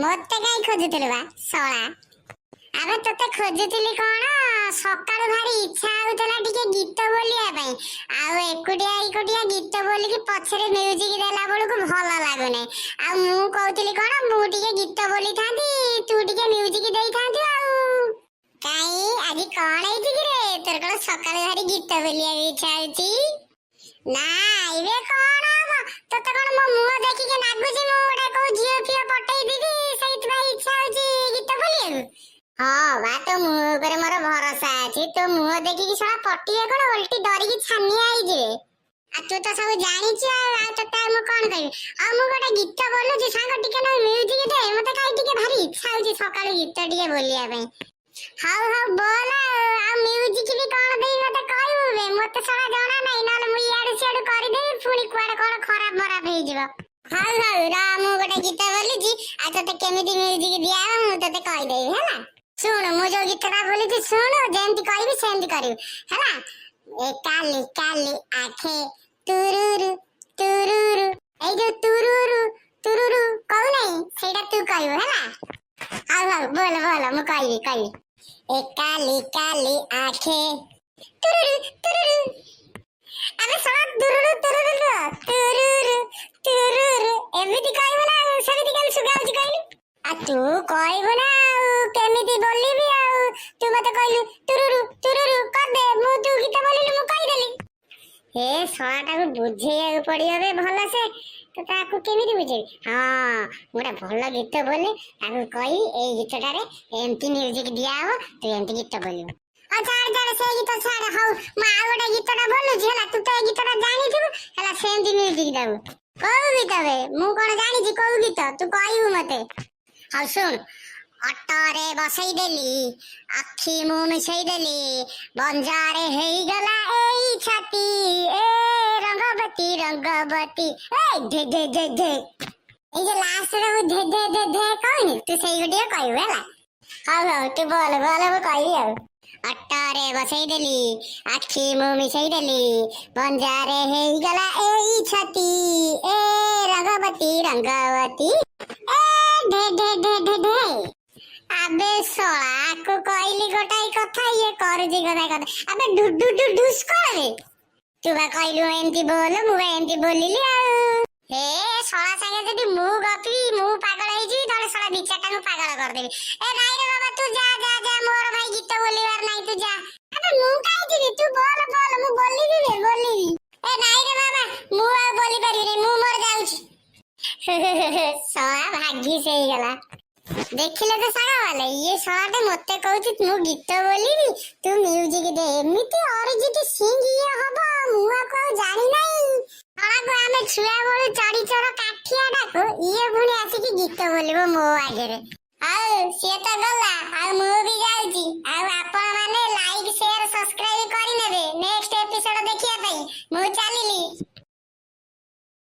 ମତେ କାଇଁ ଖୋଜୁଥିଲୁ ବା ଶଳା? ଆବେ, ତତେ ଖୋଜୁଥିଲି କଣ, ସକାଳୁ ଭାରି ଇଚ୍ଛା ହଉଥିଲା ଟିକେ ଗୀତ ବୋଲିବା ପାଇଁ। ଆଉ ଏକୁଟିଆ ଏକୁଟିଆ ଗୀତ ବୋଲିକି ପଛରେ ମ୍ୟୁଜିକ ଦେଲା ବେଳକୁ ଭଲ ଲାଗୁନି। ଆଉ ମୁଁ କହୁଥିଲି କଣ, ମୁଁ ଟିକେ ଗୀତ ବୋଲିଥାନ୍ତି, ତୁ ଟିକେ ମ୍ୟୁଜିକ ଦେଇଥାନ୍ତୁ। ଆଉ କାଇଁ, ଆଜି କଣ ହେଇଛି କି ରେ? ତୋର କଣ ସକାଳୁ ଭାରି ଗୀତ ବୋଲିବାକୁ ଇଚ୍ଛା ହଉଛି? ନା, ଏବେ କଣ ହବ? ତୋତେ କଣ ମୋ ମୁହଁ ଦେଖିକି ଲାଗୁଛି ମୁଁ ଗୋଟେ କୋଉ ଝିଅ ଫିଅ ପଟେଇଦେବି, ସେଇଥିପାଇଁ ଇଚ୍ଛା ହଉଛି ଗୀତ ବୋଲିବାକୁ? ହଁ ବା, ତୋ ମୁହଁ ଉପରେ ମୋର ଭରସା ଅଛି। ତୋ ମୁହଁ ଦେଖିକି ଶଳା ପଟିବେ କଣ, ଓଲଟି ଡରିକି ଛାନିଆ ହେଇଯିବେ। ଆଉ ତୁ ତ ସବୁ ଜାଣିଛୁ, ଆଉ ତୋତେ ଆଉ ମୁଁ କଣ କହିବି? ଆଉ ମୁଁ ଗୋଟେ ଗୀତ ବୋଲୁଛି ସାଙ୍ଗ, ଟିକେ ନା ମ୍ୟୁଜିକ ଦେ। ମତେ କାଇଁ ଟିକେ ଭାରି ଇଚ୍ଛା ହଉଛି ସକାଳୁ ଗୀତ ଟିକେ ବୋଲିବା ପାଇଁ। ହଉ ହଉ, ବୋଲ। ଆଉ ମ୍ୟୁଜିକ ବି କଣ ଦେଇ ମତେ କହିବୁ ବେ। ମତେ ଶଳା ଜଣା ନାହିଁ, ନହେଲେ ମୁଁ ଇଆଡୁ ସିଆଡୁ କରିଦେବି, ପୁଣି କୁଆଡେ କଣ ଖରାପ ମରାପ ହେଇଯିବ। ହଉ ହଉ, ର, ମୁଁ ଗୋଟେ ଗୀତ ବୋଲୁଛି, ଆଉ ତତେ କେମିତି ମ୍ୟୁଜିକ ଦିଆହବ ମୁଁ ତତେ କହିଦେବି। ହେଲା, ଶୁଣୁ, ମୁଁ ଯୋଉ ଗୀତଟା ବୋଲୁଛି ଶୁଣୁ, ଯେମିତି କହିବି ସେମିତି କରିବୁ, ହେଲା? ଏ କାଲି କାଲି ଆଖେ ତୁରୁରୁ ତୁରୁରୁ, ଏଇ ଯୋଉ ତୁରୁରୁ ତୁରୁରୁ କହୁନାହିଁ, ସେଇଟା ତୁ କହିବୁ, ହେଲା? ହଉ ହଉ, ବୋଲ ବୋଲ, ମୁଁ କହିବି କହିବି। ଏ କାଲି କାଲି ଆଖେ ତୁରୁରୁ ତୁରୁରୁ। ଆବେ ଶଳା, ତୁରୁରୁ ତୁରୁରୁ ନୁହଁ, ତୁରୁରୁ ତୁରୁରୁ ଏମିତି କହିବୁ ନା, ଆଉ ସେମିତି କେମିତି ଶୁଗାଉଛି କହିଲୁ? ଆଉ ତୁ କହିବୁ ନା, ଆଉ କେମିତି ବୋଲିବି? ଆଉ ତୁ ମତେ କହିଲୁ ତୁରୁରୁ ତୁରୁରୁ କରିଦେ, ମୁଁ ତୁ ଗୀତ ବୋଲିଲୁ, ମୁଁ କହିଦେଲି। ହେ ଶଳାଟାକୁ ବୁଝେଇବାକୁ ପଡିବ ବେ ଭଲସେ। ତ ତାକୁ କେମିତି ବୁଝେଇବି? ହଁ, ମୁଁ ଗୋଟେ ଭଲ ଗୀତ ବୋଲେ, ତାକୁ କହିବି ଏଇ ଗୀତଟାରେ ଏମିତି ମ୍ୟୁଜିକ ଦିଆହବ, ତୁ ଏମିତି ଗୀତ ବୋଲିବୁ। ଆଉ ଛାଡ ଛାଡ, ସେ ଗୀତ ଛାଡ। ହଉ, ମୁଁ ଆଉ ଗୋଟେ ଗୀତଟା ବୋଲୁଛି, ହେଲା? ତୁ ତ ଏଇ ଗୀତଟା ଜାଣିଥିବୁ, ହେଲା? ସେମିତି ମ୍ୟୁଜିକ ଦବୁ। କୋଉ ଗୀତ ବେ? ମୁଁ କଣ ଜାଣିଛି କୋଉ ଗୀତ, ତୁ କହିବୁ ମତେ। ହଉ ଶୁଣ। ଅଟୋରେ ବସେଇ ଦେଲି, ଆଖି ମୁଁ ମିଶେଇ ଦେଲି, ବଞ୍ଜାରେ ହେଇଗଲା ଏଇ ଛାତି, ଏ ରଙ୍ଗବତୀ ରଙ୍ଗବତୀ, ଏ ଧେ ଧେ ଧେ ଧେ। ଏଇ ଯେ ଲାଷ୍ଟରେ ମୁଁ ଧେ ଧେ ଧେ ଧେ କହୁନି, ତୁ ସେଇ ଗୋଟିଏ କହିବୁ, ହେଲା? ହଉ ହଉ, ତୁ ବୋଲ ବୋଲ, ମୁଁ କହିବି। ଆଉ ଅଟୋରେ ବସେଇ ଦେଲି, ଆଖି ମୁଁ ମିଶେଇ ଦେଲି, ବଞ୍ଜାରେ ହେଇଗଲା ଏଇ ଛାତି, ଏ ରଙ୍ଗବତୀ ରଙ୍ଗବତୀ, ଏ ଧେ ଧେ ଧେ ଧେ ଧେ। ଆବେ ଶଳା, ଆକୁ କହିଲି ଗୋଟାଏ କଥା, ଇଏ କରୁଛି ଗୋଟାଏ କଥା। ଆବେ, do do do ଡୁସ୍ କଣ ବେ? ତୁ ବା କହିଲୁ ଏମିତି ବୋଲ, ମୁଁ ବା ଏମିତି ବୋଲିଲି। ଆଉ ହେ ଶଳା ସାଙ୍ଗେ ଯଦି ମୁଁ ଗପିବି, ମୁଁ ପାଗଳ ହେଇଯିବି, ତାହେଲେ ଶଳା ଦି ଚାରିଟାକୁ ପାଗଳ କରିଦେବି। ଏ ନାଇଁ ରେ ବାବା, ତୁ ଯା ଯା ଯା, ମୋର ଭାଇ ଗୀତ ବୋଲିବାର ନାହିଁ, ତୁ ଯା। ଆବେ, ମୁଁ କାଇଁ ଯିବି? ତୁ ବୋଲ ବୋଲ, ମୁଁ ବୋଲିବି ବେ, ବୋଲିବି। ଏ ନାଇଁ ରେ ବାବା, ମୁଁ ଆଉ ବୋଲି ପାରିବିନି, ମୁଁ ମୋର ଯାଉଛି। ଶଳା ଭାଗିସ ହେଇଗଲା। ଦେଖିଲେ ତ ସାଙ୍ଗମାନେ, ଇଏ ଶଳାଟେ ମତେ କହୁଛି ମୁଁ ଗୀତ ବୋଲିବି, ତୁ ମ୍ୟୁଜିକ ଦେ। ଏମିତି ଅରିଜିତ ସିଂ ଇଏ ହବ, ମୁଁ ଆକୁ ଆଉ ଜାଣି ନାହିଁ। ଶଳାକୁ ଆମେ ଛୁଆ ବେଳୁ ଚଢି ଚୋର କାଠିଆ ଡାକୁ, ଇଏ ପୁଣି ଆସିକି ଗୀତ ବୋଲିବ ମୋ ଆଗରେ। ଆଉ ସିଏ ତ ଗଲା। ଆଉ